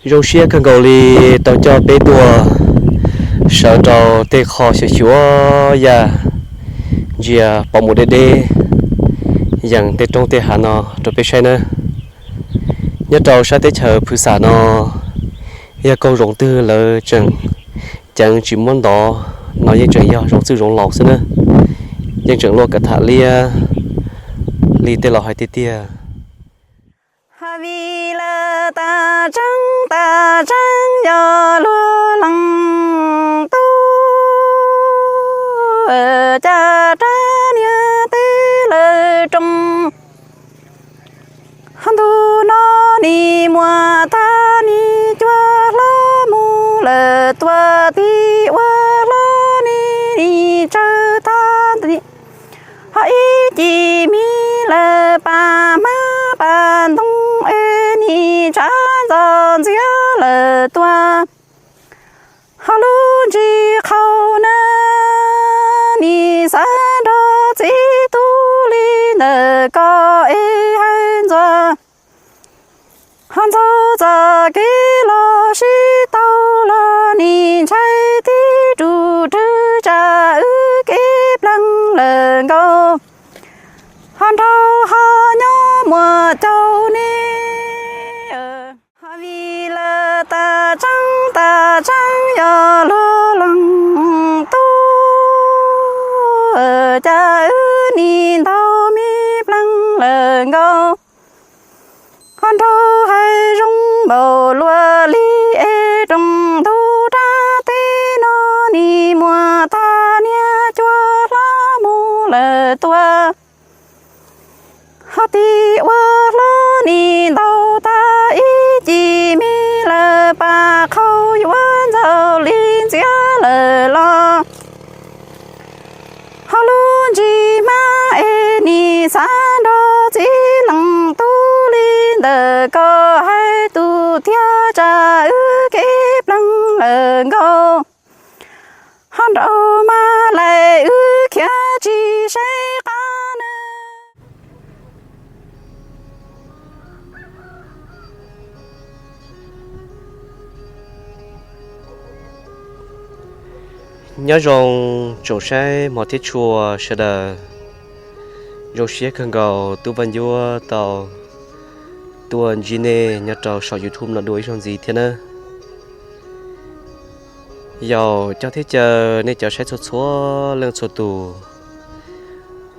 Zoo siab kawg nkaus li tau coj peb tuaj sawv rau tej qho xyuam xyuam yaj, ntsia pom mus deb deb, yees tej roob tej hav no rau peb saib nawb. Nyob rau sab teb chaws Phwv Xam no, yog kauj zoov twg lawv tseem ceev tsis muab ntov no yeej tseem yog zoov txwj zoov laus xwb nawb. Yeej tseem luaj kav tham liab li tej laus hais tiag tiag. Ho vim lawv tas tseeb tas tseeb yog luag leej tub, cas rab niag teb lawv rooj. Ntu no nim muaj tag nim cuag hlob mus lawm tuaj, tim ua hlob nim nim tsawg tag, ho ib cim mis lawm pas hmab pas ntoo es nim tshav ntxov ntxiab lawm tuaj. Ho lub ntsis qhau na nim xav nrog txiv tub li ntawm ko es hais ntxuav. Ho ntxaug txoj kev los sib tau los nim ntshai tib rus rwg tsam wb kev pleeg lawm nkaus. Ho nraug ho nyob muaj caum ne, ho vim lawv tas tseeb tas tseeb yog luag leej tub, cas wb nim ntaug me pleeg lawm nkaus. Ho nraug hais zoo npaum luaj li es rooj ntug rab teb no nim muaj tag niag cuag hlob mus lawm tuaj. Ho tim ua hlob nim ntaug tag ib cim mis lawm pas qhau yuav ntxaug li ntxiab lawm los. Ho lub ntsis hmab es nim xav nrog txiv leej tub li ntawm ko hais tus tiag tsam wb kev pleeg lawm nkaus. Ho nraug mas laim wb khiav tsis saib qab na. Nyob zoo tsoom saib hmov thiab tshua sawv daws. Zoo siab kawg nkaus tub Vaj Ncuab tau tuaj ntsib nej nyob rau saum YouTube no dua ib zaug ntxiv thiab nawb. Yaum coj thiab caw nej cov saib txhua txhua leej txhua tus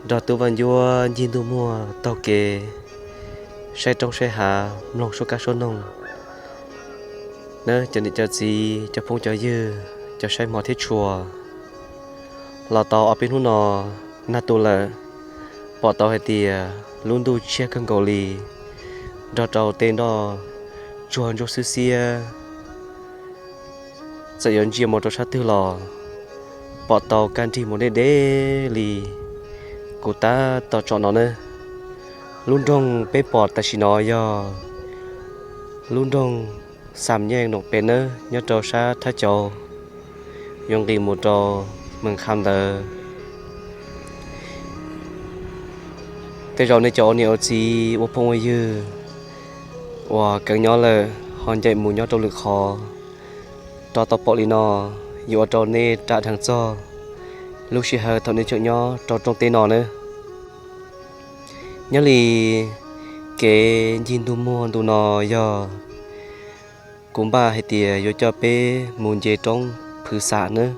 nrog tub Vaj Ncuab ncig ntuj muag taug kev saib roob saib hav mloog suab kab suab noog nawb cov niam cov txiv cov phooj cov ywg cov saib hmov thiab tshua. Los tau ob peb hnub no nag tu lawm, pom tau hais tias lub ntuj tshiab kawg nkaus li, nrog rau tej nroj tsuag ntsuab xwb xiab. Txawm yuav ntsia mus rau sab twg los pom tau kaj nrig mus deb deb li kuv tab tom tsom no nawb. Lub nroog peb pom tam sim no yog lub nroog Xam Nyeej Noom Pes nawb, nyob rau sab Thab Cauv, yuav nqis mus rau Mees Kham ntawd. Tej zaum nej cov ua niam ua txiv ua phooj ua ywg uas keev nyob lawm ho ncaim mus nyob rau lwm qhov rov tau pom li no, yuav ua rau nej ram dheev txog lub sij hawm thaum nej tseem nyob rau rooj teb no nawb. Nyob li kev ncig ntuj muag ntu no yog kuv npaj hais tias yuav coj peb mus nce roob Phwv Xam nawb.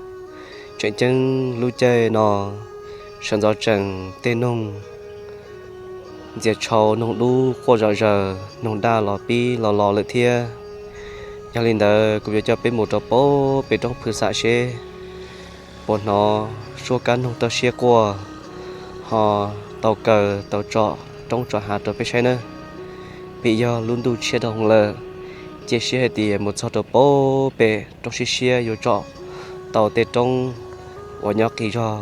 Tseem ceeb lub caij no sawv ntxov tseem tej noog ntxias tshau, noog dub quaj zom zaws, noog daj los pib los los lawm thiab. Yog li ntawd kuv yuav coj peb mus rau pem roob Phwv Xam seb puas hnov suab kab noog toj siab quaj ho tau kaw tau tsom roob tsom hav rau peb saib nawb. Vim yog lub ntuj tshiab dhau lawm, cia siab hais tias mus txog rau pem roob siab siab yuav tsom tau tej roob uas nyob qis zog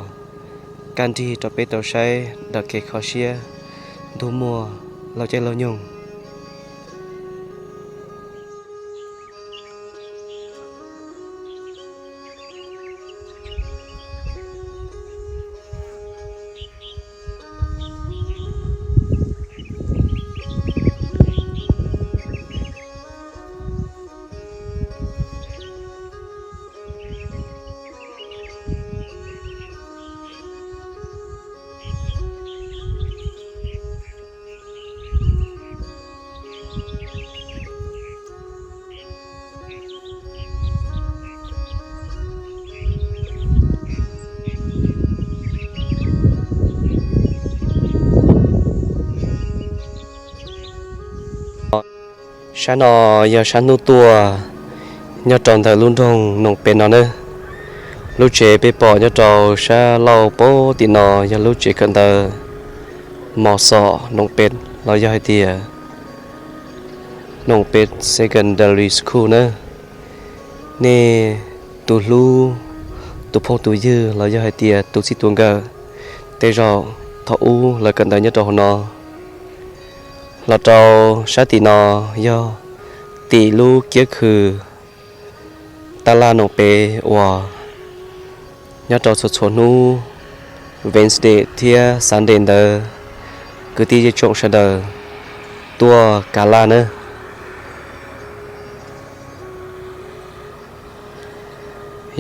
kaj nrig rau peb tau saib daws kev kho siab ntuj muag laug caij laug nyoog. Sab no yog sab hnub tuaj nyob rau ntawm lub nroog Noom Pes no nawb. Lub tsev peb pom nyob rau sab laug pem tim no yog lub tsev kawm ntawv Mos Xos Noom Pes los yog hais tias Noom Pes Secondary School nawb. Nej tus hlub, tus phooj tus ywg los yog hais tias tus txij tus nkawm, tej zaum thaum ub lawv kawm ntawv nyob rau hauv no. Los rau sab tim no yog tim lub kiab khw tab laj Noom Pes uas nyob rau txhua txhua hnub Wednesday thiab Sunday ntawd kwv tij zej tsoom sawv daws tuaj kav laj nawb.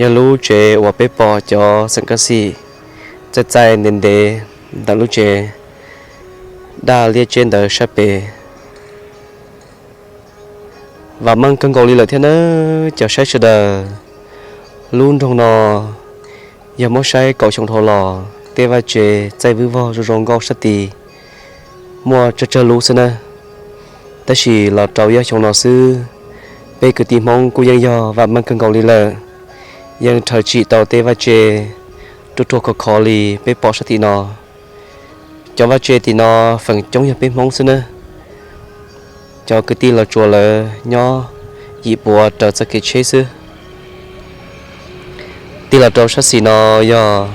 Yog lub tsev uas peb pom cov xeem kab xim txaij txaij ntev ntev ntawm lub tsev daj liab tseb ntawd sab pem. Vam meej kawg nkaus li lawm thiab nawb cov saib sawv daws. Lub nroog no yog muab saib kaum xyoo dhau los tej vaj tsev txaij vwb vog zoo zoo nkauj sab tid muaj tsawg tsawg lub xwb nawb. Tab sis los rau ib xyoo no xwb, peb kwv tij Hmoob kuj yeej yog vam meej kawg nkaus li lawm, yeej rhawv tsim tau tej vaj tse ruaj ruaj khov khov li peb pom sab tim no. Cov vaj tse tim no feem coob yog peb Hmoob xwb nawb. Cov kwv tij los tsuas lawv nyob yim puav raws txoj kev tsheb xwb. Tig los rau sab xis no yog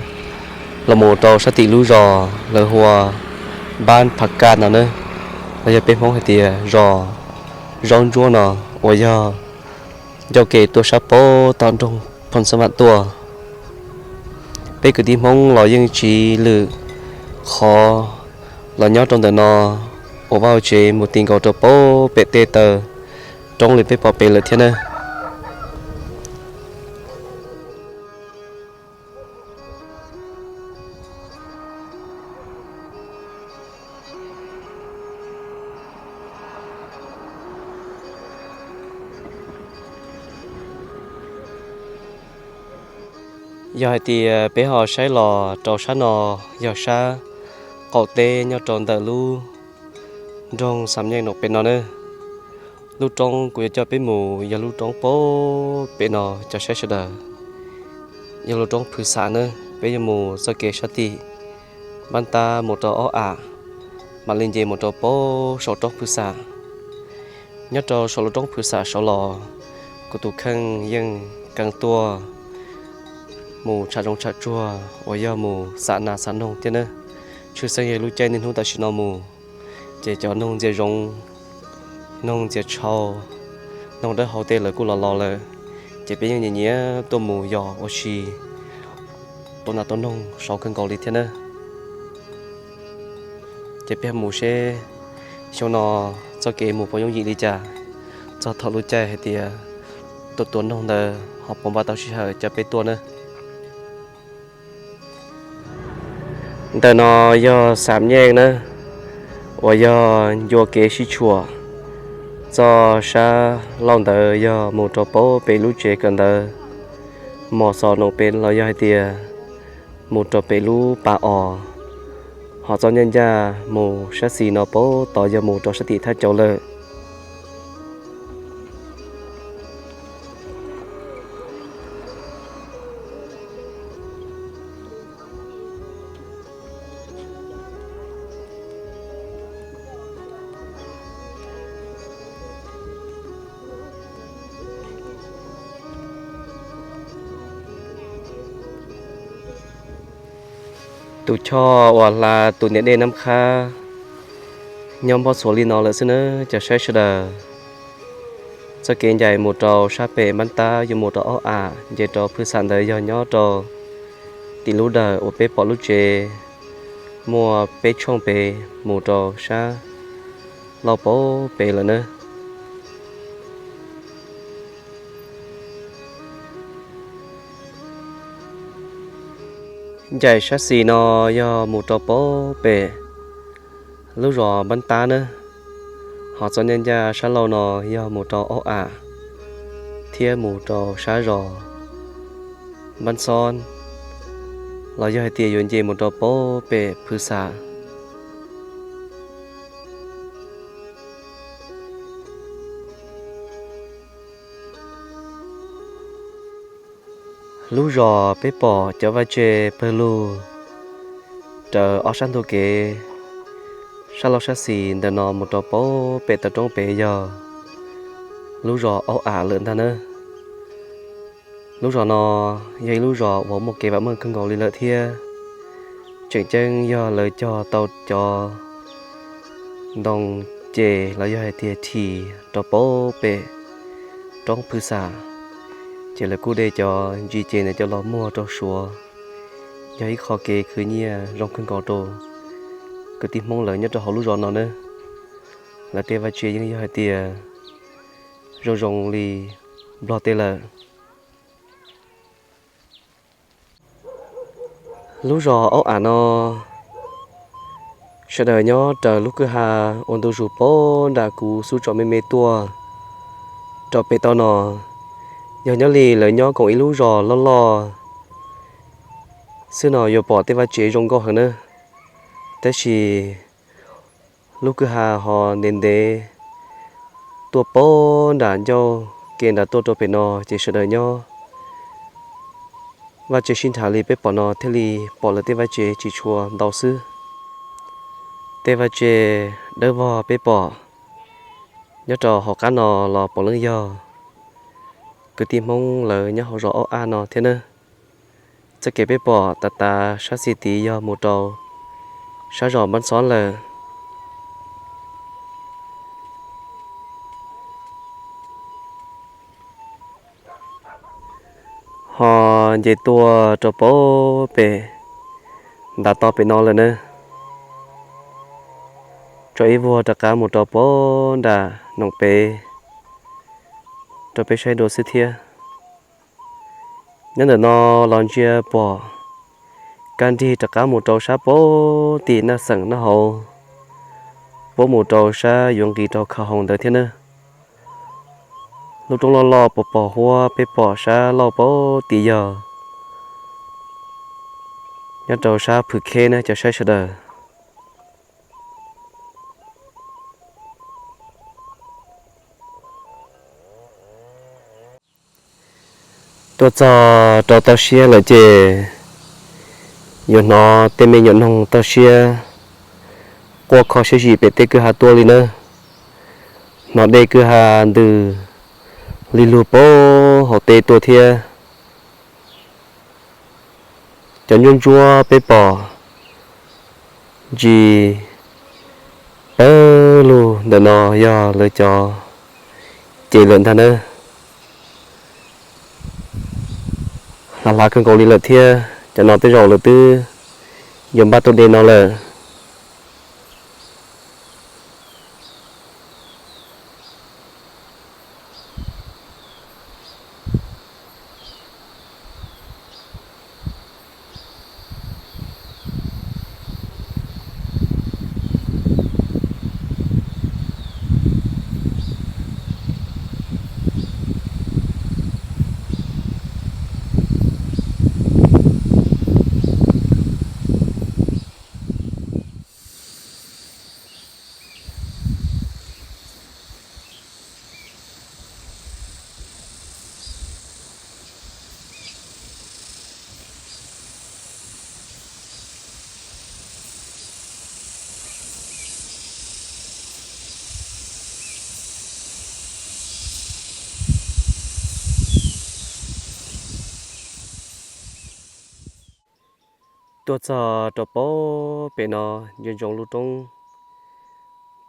los mus rau sab tim lub zos lawv hu ua Npab Phav Kaj no nawb, los yog peb Hmoob hais tias zos Zaub Ntsuab no, uas yog ncauj ke tuaj sab pem tom nroog Phoo Xab Vam tuaj. Peb kwv tij Hmoob los yeej tsiv lwm qhov los nyob rau ntawm no, ua vaj ua tsev mus ti nkaus rau pem tej taw roob li peb pom pem lawm thiab nawb. Yog hais tias peb ho saib los rau sab no, yog sab qaum teb nyob rau ntawm lub nroog Xam Nyeej Noom Pes no nawb. Lub roob kuv yuav coj peb mus yog lub roob pem no cov saib sawv daws, yog lub roob Phwv Xam nawb. Peb yuav mus txoj kev sab tim Npab Ntab mus rau Ob Am, mam li nce mus rau pem saum roob Phwv Xam. Nyob rau saum lub roob Phwv Xam saud los kuv tus kheej yeej kheev tuaj mus tsham zoov tsham tsuag uas yog mus xam nas xam noog thiab nawb. Tshwj xeeb yog lub caij niaj hnub tam sim no mus ces cov noog ntxias zoov, noog ntxias tshau, noog dawb hau tej lawv kuj los los lawm, ces peb yeej nyiam nyiam tuaj mus yos ua si tua nas tua noog saud kawg nkaus li thiab nawb. Ces peb mus seb xyoo no txoj kev mus puas yooj yim li cas, txog thaum lub caij hais tias tuaj tua noog ntawd ho puas npaj tau sij hawm coj peb tuaj nawb. Ntawm no yog Xam Nyeej nawb, uas yog ncua kev sib tshuam txoj sab laug ntawd yog mus rau pem lub tsev kawm ntawv Mos Xos Noom Pes los yog hais tias mus rau pem lub pas os. Ho txoj nyaj ncaj mus sab xis no pem tod yog mus rau sab tim Thaj Cauv lawm. Tus choj uas hla tus niam dej Nab Qhab nyob npog txhuas li no lawm xwb nawb cov saib sawv daws. Txoj kev ncaim mus rau sab pem Npab Tab yuav mus rau Ob Am nce rau Phwv Xam ntawd yog nyob rau tim lub dawm uas peb pom lub tsev muaj peb tshooj pem mus rau sab laug pem lawm nawb. Ncaim sab xis no yog mus rau pem lub zos Npab Tab nawb. Ho txoj nyaj ncaj sab laug no yog mus rau Ob Am thiab mus rau sab zos Npab Xob, los yog hais tias yuav nce mus rau pem Phwv Xam. Lub zos peb pom cov vaj tse pawg lug raws ob sab ntug kev, sab laug sab xis ntawm no mus rau pem toj roob pem yog lub zos Aub Am lawm ntag nawb. Lub zos no yog ib lub zos uas muaj kev vam meej kawg nkaus li lawm thiab. Tseem ceeb yog lawv cog tau cov ntoo ces los yog hais tias thim rau pem roob phwv xam, ces lawv kuj de cov ntsis ces ntawd coj los muag rau Suav. Yog ib qho kev khwv nyiaj zoo kawg nkaus rau kwv tij Hmoob lawv nyob rau hauv lub zos no nawb. Lawv tej vaj tse yeej yog hais tias zoo zoo li Nplog tej lawm. Lub zos Aub Am no, sawv daws nyob raws lub kwj ha ua ntu zus pem nram kuv xub tsom me me tuaj rau pem toj no, yog nyob li lawv nyob koom ib lub zos loj loj xwb no yuav pom tej vaj tse zoo nkauj heev nawb. Tab sis lub kwj ha ho ntev ntev tuaj pem nram ncauj ke nram tuaj rau pem no ces sawv daws nyob vaj tse sib nrhav li peb pom no thiaj li pom lawv tej vaj tse tsis tshua ntau xwb. Tej vaj tse dawb vog peb pom nyob rau hauv qab no los puav leej yog kwv tij Hmoob lawv nyob hauv zos Aub Am no thiab nawb. Txoj kev peb pom tav tav sab xis tid yog mus rau sab zos Npab Xob lawm. Ho nce tuaj rau pem ntav toj pem no lawm nawb. Tso ib vuag rov qab mus rau pem nram noog pem rau peb saib dua xwb thiab. Nyob ntawm no los ntsia pom kaj nrig rov qab mus rau sab pem tim Naj Xeem Naj Hauv, puab mus rau sab yuav nqis rau Kha Hoos ntawd thiab nawb. Lub roob loj loj pos pos huab peb pom sab laug pem tim yog nyob rau sab Phwm Kheb na cov saib sawv daws. Tuaj txog rau toj siab lawm ces yuav hnov tej me nyuam noog toj siab quaj kho siab zim pem tej kwj ha tuaj li nawb. Hnov dej kwj ha ntws li lug pem hauv teb tuaj thiab. Cov nyuaj ntsuab peb pom ntsis pawg lug ntawm no yog lawv cov ces lawm ntag nawb. Hlav hlav kawg nkaus li lawm thiab, cov no tej zaum lawv twb yuav npaj tuaj de no lawm. Tuaj txog rau pem no, ntsia ntsoov lub roob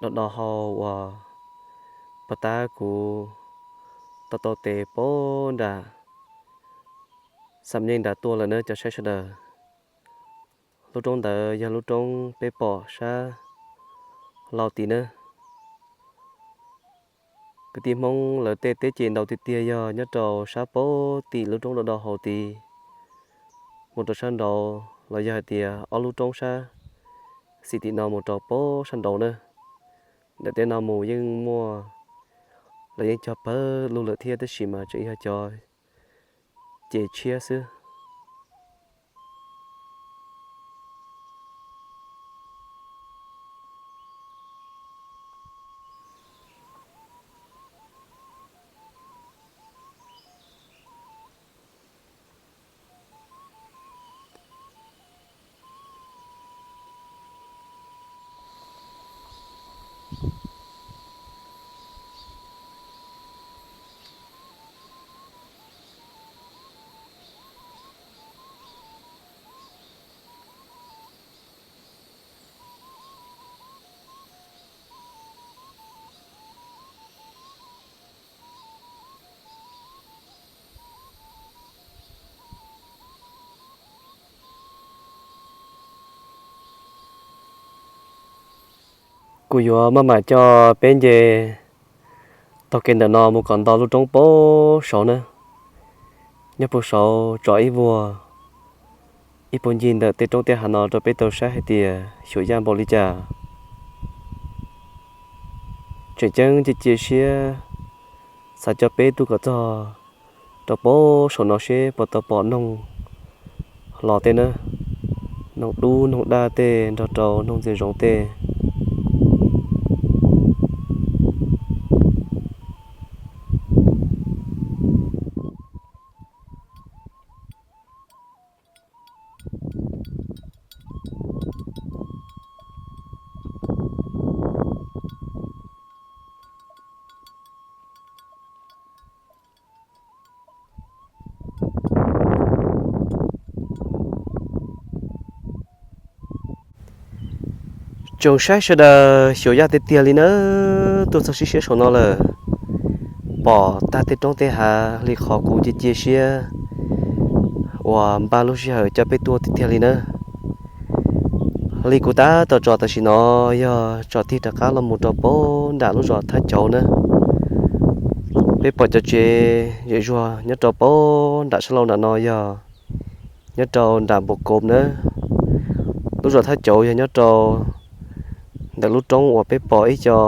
do do hau uas puag ta kuv tau taug tes pem nram Xam Nyeej nram tuaj lawm nawb cov saib sawv daws. Lub roob ntawd yog lub roob peb pom sab laug tid nawb. Kwv tij Hmoob lawv tej teb ces ntau tiag tiag yog nyob rau sab pem tim lub roob do do hau tid mus rau sab nraud los yog hais tias ob lub roob sab xis tim no mus rau pem sab nraud na. Ntawm tej no mus yeej muaj, lawv yeej cog pawg lug lawm thiab tab sis mas tseem yog cov ces tshiab xwb. Kuv yuav maj mam coj peb nce taug kev ntawm no mus kom nto lub roob puag saud na. Nyob puag saud tsom ib vuag ib puag ncig ntawm tej roob tej hav no rau peb tau saib hais tias xyuam yaj npaum li cas. Tseem ceeb cia cia siab xav coj peb tuaj kom txog rau puag saum no seb puas tau pom noog los tej na, noog dub noog daj tej nrog rau noog ntxias zoov tej. Tsoom saib sawv daws, xyuas yaj tiag tiag li nawb, tuaj txog sib siab saum no lawm. Pom tag tej roob tej hav li qhov kuv cia cia siab uas npaj lub sij hawm coj peb tuaj tiag tiag li nawb. Li kuv tab tom tsom tam sim no yog tsom tig rov qab los mus rau puag nram lub zos Thaj Cauv na. Peb pom cov tsev zem zuag nyob rau puag nram sab laug nram no yog nyob rau nram Npus Kos na. Lub zos Thaj Cauv yog nyob rau ntawm lub roob uas peb pom ib co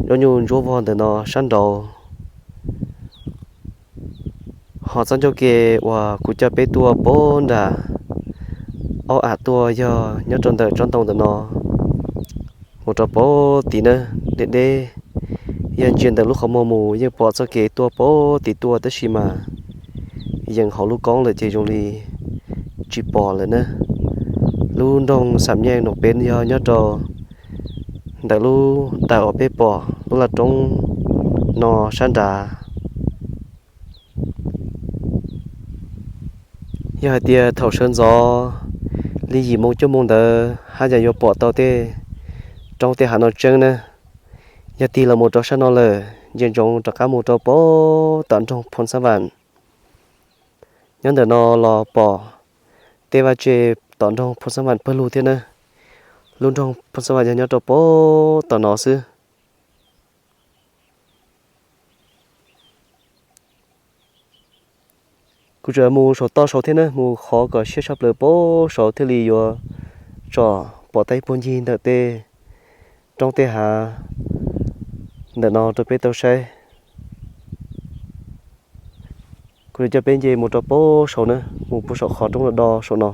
zaub nyuj ntsuab vog ntawm no sab nraud. Ho txoj ncauj ke uas kuv coj peb tuaj puag nram aub am tuaj yog nyob rau ntawm tsob ntoo ntawm no mus rau puag tid na, deb deb. Yog ntsia ntawm lub qhov muag mus yeej pom txoj kev tuaj puag tid tuaj tab sis mas yees hauv lub koob lawm ces zoo li tsis pom lawm na. Lub nroog Xam Nyeej Noom Peb yog nyob rau ntawm lub daim uas peb pom lub laj roob no sab nrad. Yog hais tias thaum sawv ntxov li yim moo cuaj moo ntawd haj yam yuav pom tau tej roob tej hav no tseeb na. Yog tig los mus rau sab no lawm ntsia ntsoov rov qab mus rau puag tom nroog Phoo Xab Vam. Nyob ntawm no los pom tej vaj tse tom nroog Phoo Xab Vam pawg lug thiab na. Lub nroog Phoo Xab Vam yog nyob rau puag tom no xwb. Kuv tseem mus saum toj saud thiab na, mus qhov kom siab tshaj plaws puag saud thiaj li yuav tsom pom tau ib puag ncig ntawm tej roob tej hav ntawm no rau peb tau saib. Kuv yuav coj peb nce mus rau puag saud na, mus puag saum qhov roob do do saum no.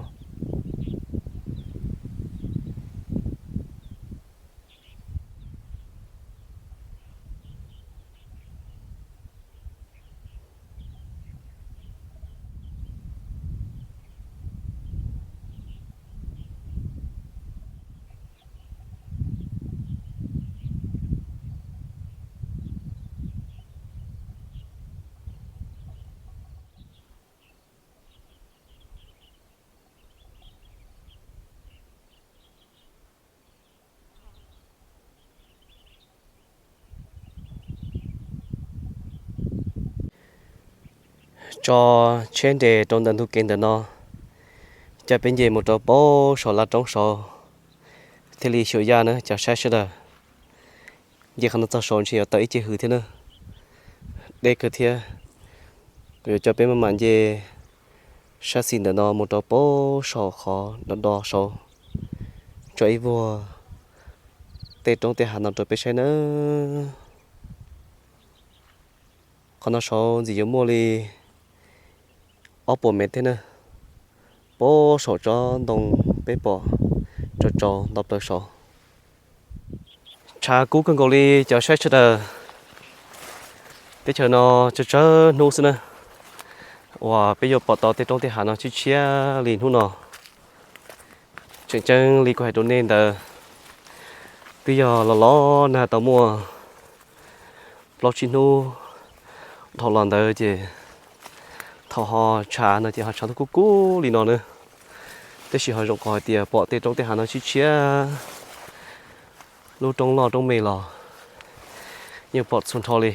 Tso tsheb nres rau ntawm ntug kev ntawm no, coj peb nce mus rau puag saum laj roob saud thiaj li xyuas yaj na cov saib sawv daws. Nce qhov no txog saud ntshe yuav tawm ib ce hws thiab na. Deb kawg thiab. Kuv yuav coj peb maj mam nce sab xis ntawm no mus rau puag saum qhov do do saud, tso ib vuag tej roob tej hav no rau peb saib nawb. Qhov no saud ntxim yuav muaj li ob puas mev thiab na, puag saum tsob ntoo peb pom tsaus tsaus nto plaws saud. Tshav kub kawg nkaus li cov saib sawv daws. Teb chaws no tsawg tsawg hnub xwb na uas peb yuav pom tau tej roob tej hav no tshiab tshiab li hnub no. Tseem ceeb li kuv hais rau nej ntawd, twb yog los los nag tau muaj plaub tsib hnub dhau los ntawd ces thaum ho tshav no ces ho tshav ntuj kub kub li no na. Tab sis ho zoo qhov hais tias pom tej roob tej hav no tshiab tshiab, lub roob loj roob me los yeej pom txhua nrho li.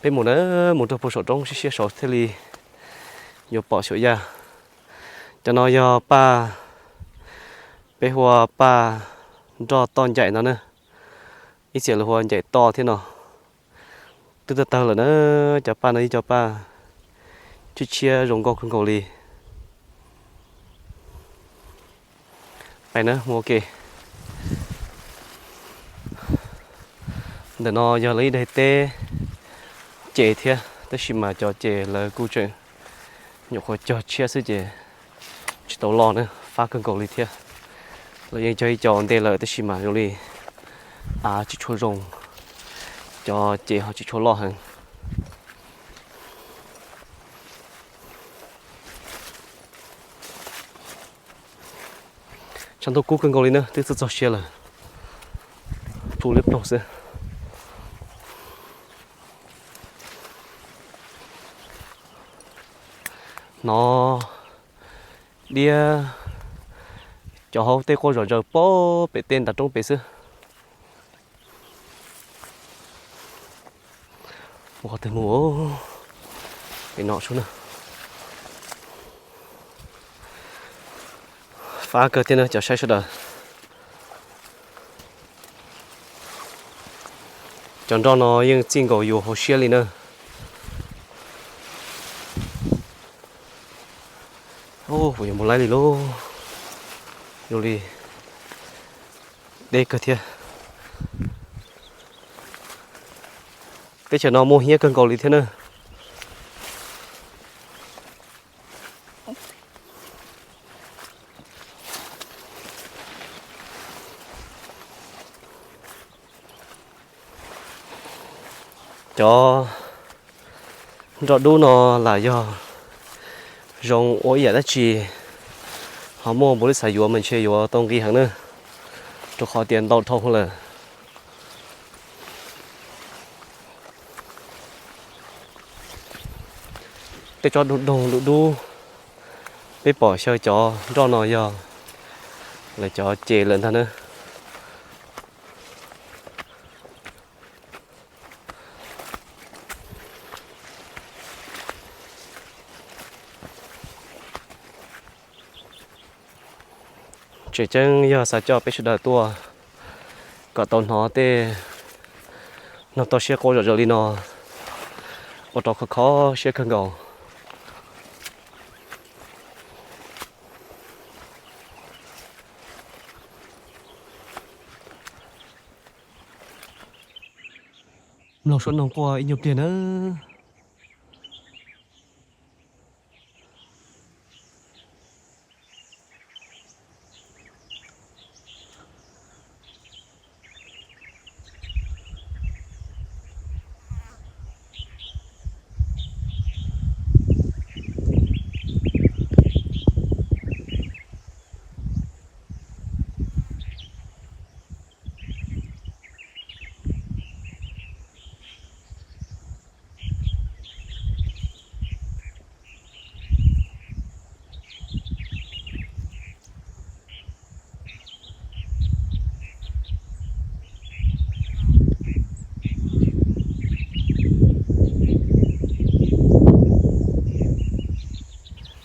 Peb mus na, mus rau puag saum roob siab siab saud thiaj li yuav pom xyuas yaj. Cov no yog paj Peb hu ua paj nroj toj ncaim no na, ib txhia lawv hu ua ncaim toj thiab no. Twb tawg tawg lawm na, cov paj no ib co paj tshiab tshiab zoo nkauj kawg nkaus li. Peb na mus ua ke. Ntawm no yog lawv ib daim teb ces thiab, tab sis mas cov ces lawv kuj tseem nyuam qhuav cog tshiab xwb ces tsis tau loj na, fab kawg nkaus li thiab. Lawv yeej cog ib co ua ntej lawm tab sis mas zoo li av tsis tshua zoo, cov ces ho tsis tshua loj heev. Tshav ntuj kub kawg nkaus li na, twb txog txog siav lawm, pw liab ploog xwb. Hnov diab cov hauv tej quaj zom zaws pem tej nram roob pem xwb. Mus qhov twg mus, pem no sub na. Fab kawg thiab na cov saib sawv daws. Cov nroj no yeej txij nkaus yus hauv siab li na. Kuv yuav mus laib li lauj, zoo li deb kawg thiab. Teb chaws no muaj hnyiab kawg nkaus li thiab na. Cov nroj dub no lam yog zoo ua ib yam dab tsi ho muaj npaum li xav yuav mas ntshe yuav tau nqi heev na, rau qhov tias ntau dhau lawm. Tej tsob doog doog dub dub, peb pom xyaw cov nroj no yog lawv cov ces lawm ntag na. Tseem ceeb yog xav coj peb sawv daws tuaj kom tau hnov tej no toj siab quaj zom zaws li no, ua rau kho kho siab kawg nkaus. Mloog suab noog quaj ib nyuag pliag nawb.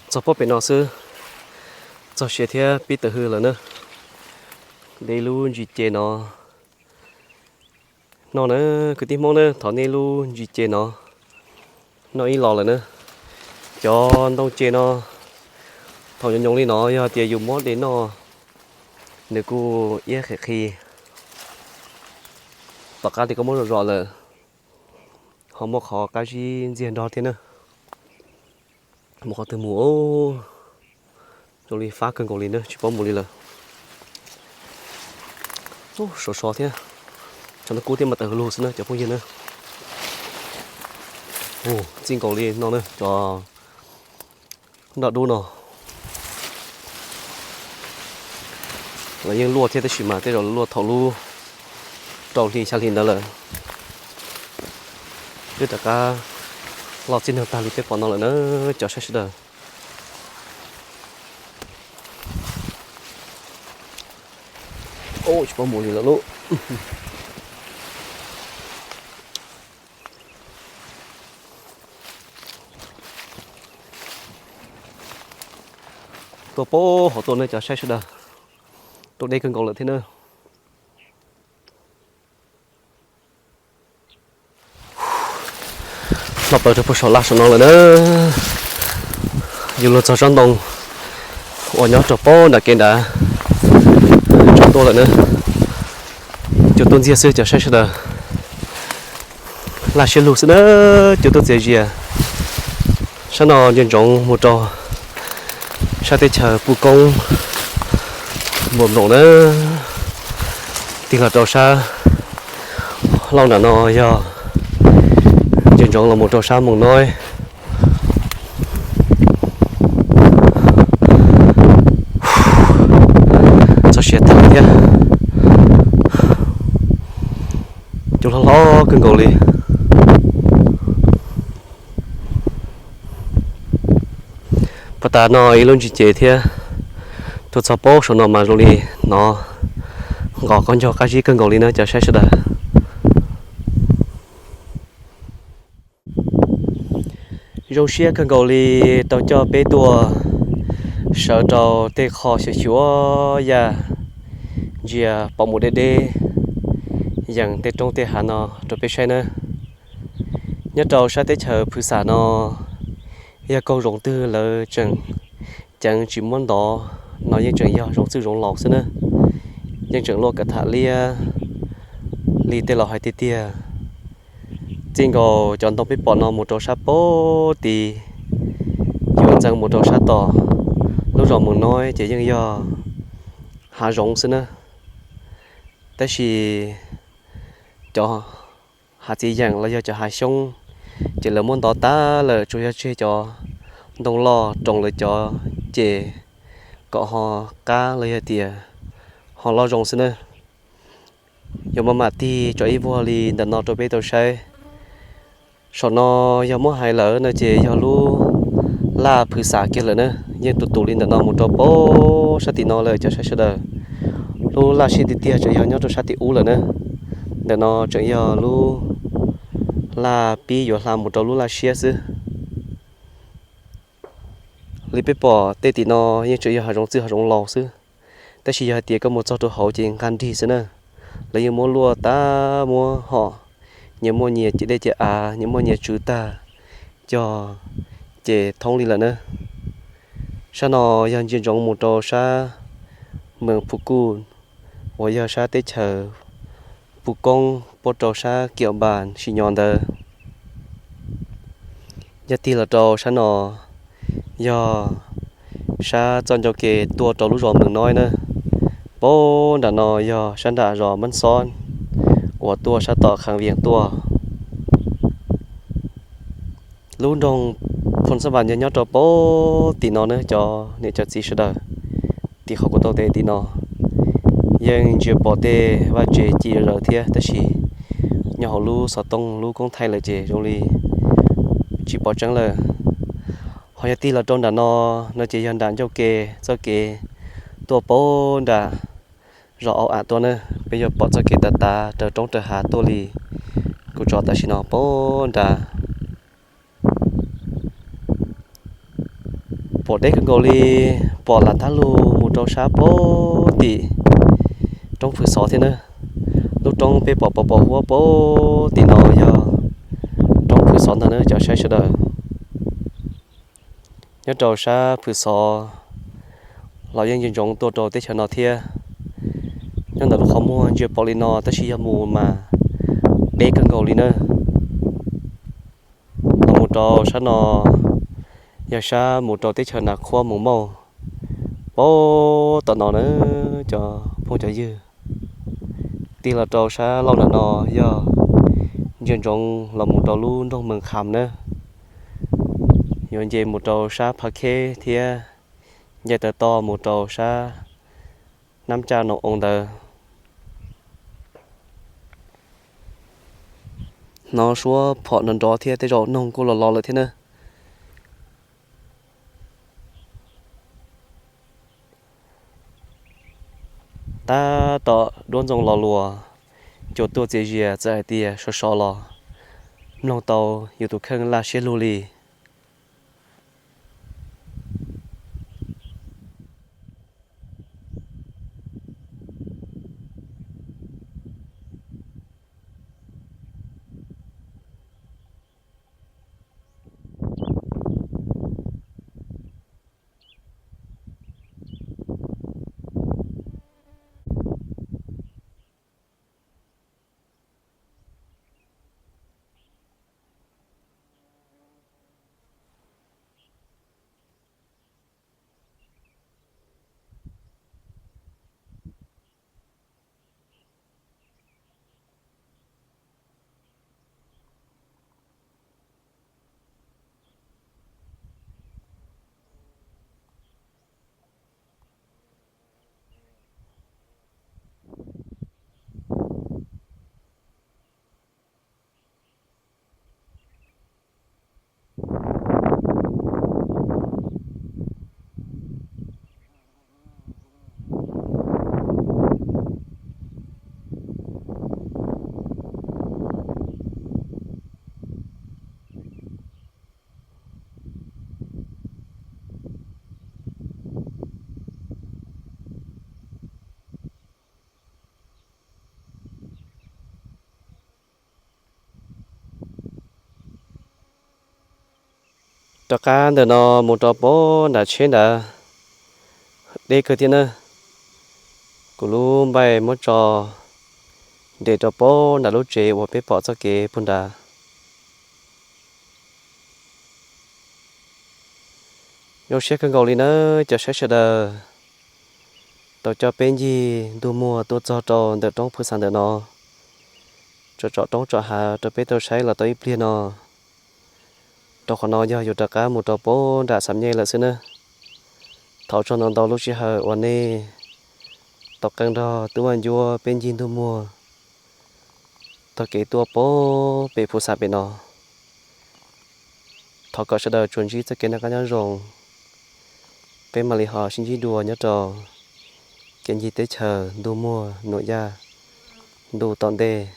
Txog pob pem no xwb, txog siav thiab pib tawm hws lawm na. De lub ntsis ces no noj na, kwv tij Hmoob na, thov nej lub ntsis ces no noj ib los lawm na. Cov ntoo ces no thaum nyoos nyoos li no yog tias yus muab de noj, nws kuj iab qhis qhi, tom qab tias koj muab zom zom lawm ho muaj qhov qab zib ntxiag nrog thiab na. Mus qhov twg mus, zoo li fab kawg nkaus li na, tsis paub mus li lawm. Sov sov thiab, tshav ntuj kub thiab mas tawm hws lug xwb na cov phooj ywg na. Txij nkaus li no na cov nroj dub no. Lawv yeej luaj thiab tab sis mas tej zaum luaj thaum lub rau hli xya hli ntawd lawm. Twb rov qab loj txij neeg tag li peb pom no lawm na cov saib sawv daws. Tsis paub mus li lawm lauj. Tuaj pab hauv tuaj ne cov saib sawv daws. Tuaj deb kawg nkaus lawm thiab na. Los plaws rau puag saum laj saum no lawm na. Yus luag txog tsob ntoo uas nyob rau pem nram kev nrad tso tuaj lawm na. Cua tuaj ntxiag xwb cov saib sawv daws. Laj siab lug xwb na, cua tuaj txias zias. Sab no ntsia ntsoov mus rau sab teb chaws Puj Koob Npuas Nploos na. Tig los rau sab lauj nram no yog ntsia ntsoov los mus rau sab Moos Noib. Txog siav tag thiab. Cua hlob hlob kawg nkaus li. Pas tas no ib lub ntsis ces thiab. Tuaj txog pem saum no mas zoo li hnov nqos qaub ncaug qab zib kawg nkaus li na cov saib sawv daws. Zoo siab kawg nkaus li tau coj peb tuaj sawv rau tej qho xyuam xyuam yaj ntsia pom mus deb deb yees tej roob tej hav no rau peb saib nawb. Nyob rau sab teb chaws Phwv Xam no, yog koog zoov twg lawv tseem ceev tsis muab ntov no yeej tseem yog zoov txwj zoov laus xwb na. Yeej tseem luaj kav tham liab li tej laus hais tiag tiag. Txij nkaus cov ntoo peb pom no mus rau sab pem tid, yuav ntxeev mus rau sab tom lub zos Moos Noib ces yeej yog hav zoov xwb na. Tab sis cov hav txiv yeem los yog cov hav xyoob ces lawv muab ntov tag lawm, tsuas yog tseg cov ntoo loj roos lawv cov ces kom ho qab los yog tias ho loj zoo xwb na. Yuav maj mam tig tso ib vuag li ntawm no rau peb tau saib. Saum no yog muab hais lawm no ces yog lub laj Phwv Xam kiag lawm na. Yeej tus tus li ntawm no mus rau pem sab tim no lawm cov saib sawv daws. Lub laj siab tiag tiag tseem yog nyob rau sab tim ub lawm na. Ntawm no tseem yog lub laj pib yuav hla mus rau lub laj siab xwb. Li peb pom tej tim no yeej tseem yog hav zoov txwj hav zoov laus xwb. Tab sis yog hais tias koj mus txog rau hauv ces nqag nrig xwb na. Lawv yeej muab luaj tag, muab hom, nyias muaj nyias ciam dej ciam av, nyias muaj nyias tswv tag, cog ces thoob li lawm na. Sab no yog ntsia ntsoov mus rau sab Mees Phu Kuj uas yog sab teb chaws Phu Koob puab rau sab Kiam Npas Sim Nyos ntawd. Yog tig los rau sab no yog sab txoj ncauj ke tuaj rau lub zos Mees Noib na. Pem nram no yog sab nram zos Mab Xob uas tuaj sab tom Khav Vias tuaj. Lub nroog Phoo Xab Vas yog nyob rau pem tim no na cov niam cov txiv sawv daws. Tim qhov kuv tau tes tim no yeej ntsia pom tej vaj tsev ci zom zaws thiab tab sis nyob hauv lub xov tooj lub koob thaij lawm ces zoo li tsis pom tseeb lawm. Ho yog tig los rau nram no, no ces yog nram ncauj ke txoj kev tuaj pem nram zos Au Am tuaj na. Peb yuav pom txoj kev tav tav raws roob raws hav tuaj li kuv tso tam sim no pem nrad. Pom deb kawg nkaus li, pom lam tab lug mus rau sab pem tim roob Phwv Xov thiab na. Lub roob peb pom pom pom huab pem tim no yog roob Phwv Xov ntag na cov saib sawv daws. Nyob rau sab Phwv Xov los yeej ntsia ntsoov tuaj rau teb chaws no thiab. Nyob ntawm lub qhov muag ntsia pom li no tab sis yog mus mas deb kawg nkaus li na. Los mus rau sab no yog sab mus rau teb chaws Nas Khuab Moos Mauj, pem tom no na cov phooj cov ywg. Tig los rau sab lauj nram no yog ntsia ntsoov los mus rau lub nroog Mees Kham na. Yuav nce mus rau sab Phav Kheb thiab nce taw to mus rau sab Nab Tsaj Noo Oo ntawd. Hnov suab phom nrov nrov thiab tej zaum noog kuj los los lawm thiab na. Tab tom duab ntxoo los luas, cua tuaj txias zias txawm hais tias sov sov los mloog tau yus tus kheej laj siab lug li. Rov qab ntawm no mus rau puag nram tsheb nrad, deb kawg thiab na. Kuv lub npaim muab tso nres rau puag nram lub tsev uas peb pom txoj kev puag nrad. Zoo siab kawg nkaus li nawb cov saib sawv daws, tau coj peb ncig ntuj muag tuaj txog rau ntawm roob Phu Xas ntawm no, tsom tsom roob tsom hav rau peb tau saib los tau ib pliag no. Rau qhov no yog yuav rov qab mus rau puag nram Xam Nyej lawm xwb nawb. Thov tsaug ntau ntau lub sij hawm uas nej tau qee nrog Tub Vaj Ncuab peb ncig ntuj muag taug kev tuaj puag pem Phu Xas pem no. Thov kom sawv daws tsuas ntsib txoj kev noj qab nyob zoo, peb mam li ho sib ntsib dua nyob rau kev ncig teb chaws ntuj muag nuam yaj ntu tom ntej.